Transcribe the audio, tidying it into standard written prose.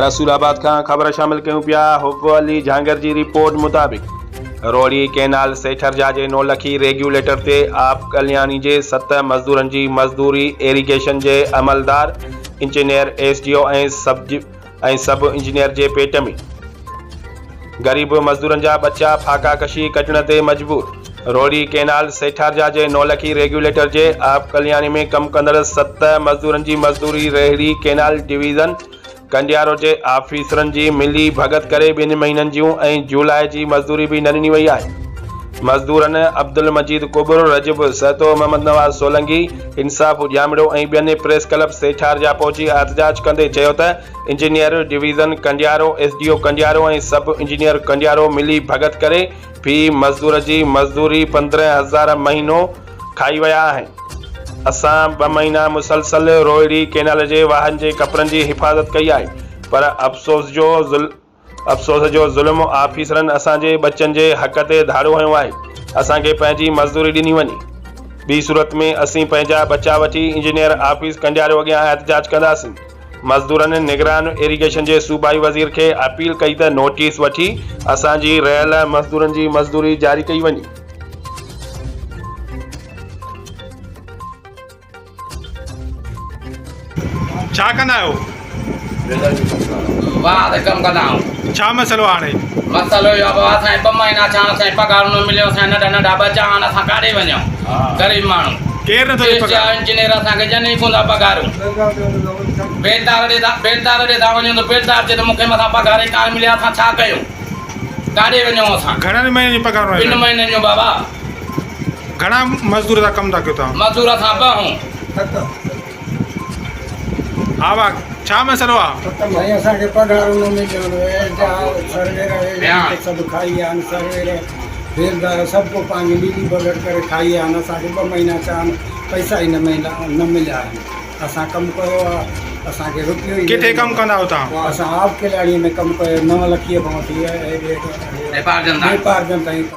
رسول آباد کان خبر شامل ڪيون پيا حب علي جھانگير جي رپورٽ مطابق روھڙي ڪئنال سيٺرجا جي نولکي ريگيوليٽر تي آب ڪلياڻي جي ست مزدورن جي مزدوري ايريگيشن جي عملدار engineer S D O ۽ sub engineer جي پيٽ ۾ غريب مزدورن جا ٻچا ڦاڪا ڪشي ڪڍڻ تي مجبور روھڙي ڪئنال سيٺارجا جي نولکي ريگيوليٽر جي آب ڪلياڻي ۾ ڪم ڪندڙ ست مزدورن جي مزدوري ريھڙي ڪئنال ڊويزن ڪنڊيارو جي آفيسرن جي ملي ڀڳت ڪري ٻن مهينن جون ۽ جولاء جي مزدوري به نه ڏني وئي آهي. مزدورن عبدالمجيد ڪٻر، رجب سهتو، محمد نواز سولنگي، انصاف ڄامڙو ۽ ٻين پريس ڪلب سيٺارجا پهچي احتجاج ڪندي چيو ته engineer division Kandiaro, S D O Kandiaro ۽ sub engineer Kandiaro ملي ڀڳت ڪري في مزدور جي مزدوري 15 هزار مهينو کائي ويا آهن. اسان ٻه مهينا مسلسل روهڙي ڪينال جي واهن جي ڪپرن جي حفاظت ڪئي آهي پر افسوس جو افسوس جو ظلم آفيسرن اسان جي ٻچن جي حق تي ڌاڙو هنيو آهي اسان کي پنهنجي مزدوري ڏني وڃي ٻي صورت ۾ اسين پنهنجا ٻچا وٺي انجنيئر آفيس ڪنڊياريو اڳيان احتجاج ڪنداسين. مزدورن نگران ايريگيشن جي صوبائي وزير کي اپيل ڪئي ته نوٽيس وٺي اسان جي رهيل مزدورن جي مزدوري جاري ڪئي وڃي. ڇا ڪندا آهيو؟ واهه تي ڪم ڪندا آهيون. ڇا مسئلو آهي هاڻي؟ مسئلو اهو آهي بابا اسان کي ٻه مهينا ٿيا آهن اسان کي پگهار نه مليو اسان جا ننڍا ننڍا ٻچا آهن اسان ڪاڏي وڃون غريب ماڻهو ڪير نٿو ڏي پگهار؟ انجنيئر اسان کي ڏين ئي ڪونه ٿا پگهارون بيلدار ڏي ٿا بيلدار ڏي ٿا وڃون ته بيلدار چئي ته مون کي مٿان پگهار ئي ڪانه ملي اسان ڇا ڪيون ڪاڏي وڃون اسان گهڻن مهينن جون پگهارون ٻن مهينن جون بابا. گهڻا مزدور ٿا ڪم ٿا ڪيو توهان؟ مزدور اسان ٻه هون. ها ڀاء ڇا مسئلو آ؟ سائين اسان کي پگهارون نه مليون ايس جا سروير ايجنٽ سڀ کائي ويا آهن سروير بيلدار سڀ ڪو پنهنجي ملي ڀڳت ڪري کائي ويا آهن اسان کي ٻه مهينا ٿيا آهن پئسا ئي نه مليا نه مليا آهن اسان ڪم ڪيو آ اسان کي روپيو ئي ڪٿي ڪم ڪندا آهيو توهان؟ اسان آب ڪلاڙي ۾ ڪم ڪيو نو لکيء کان وٺي هيڏي ويپارجن تائين.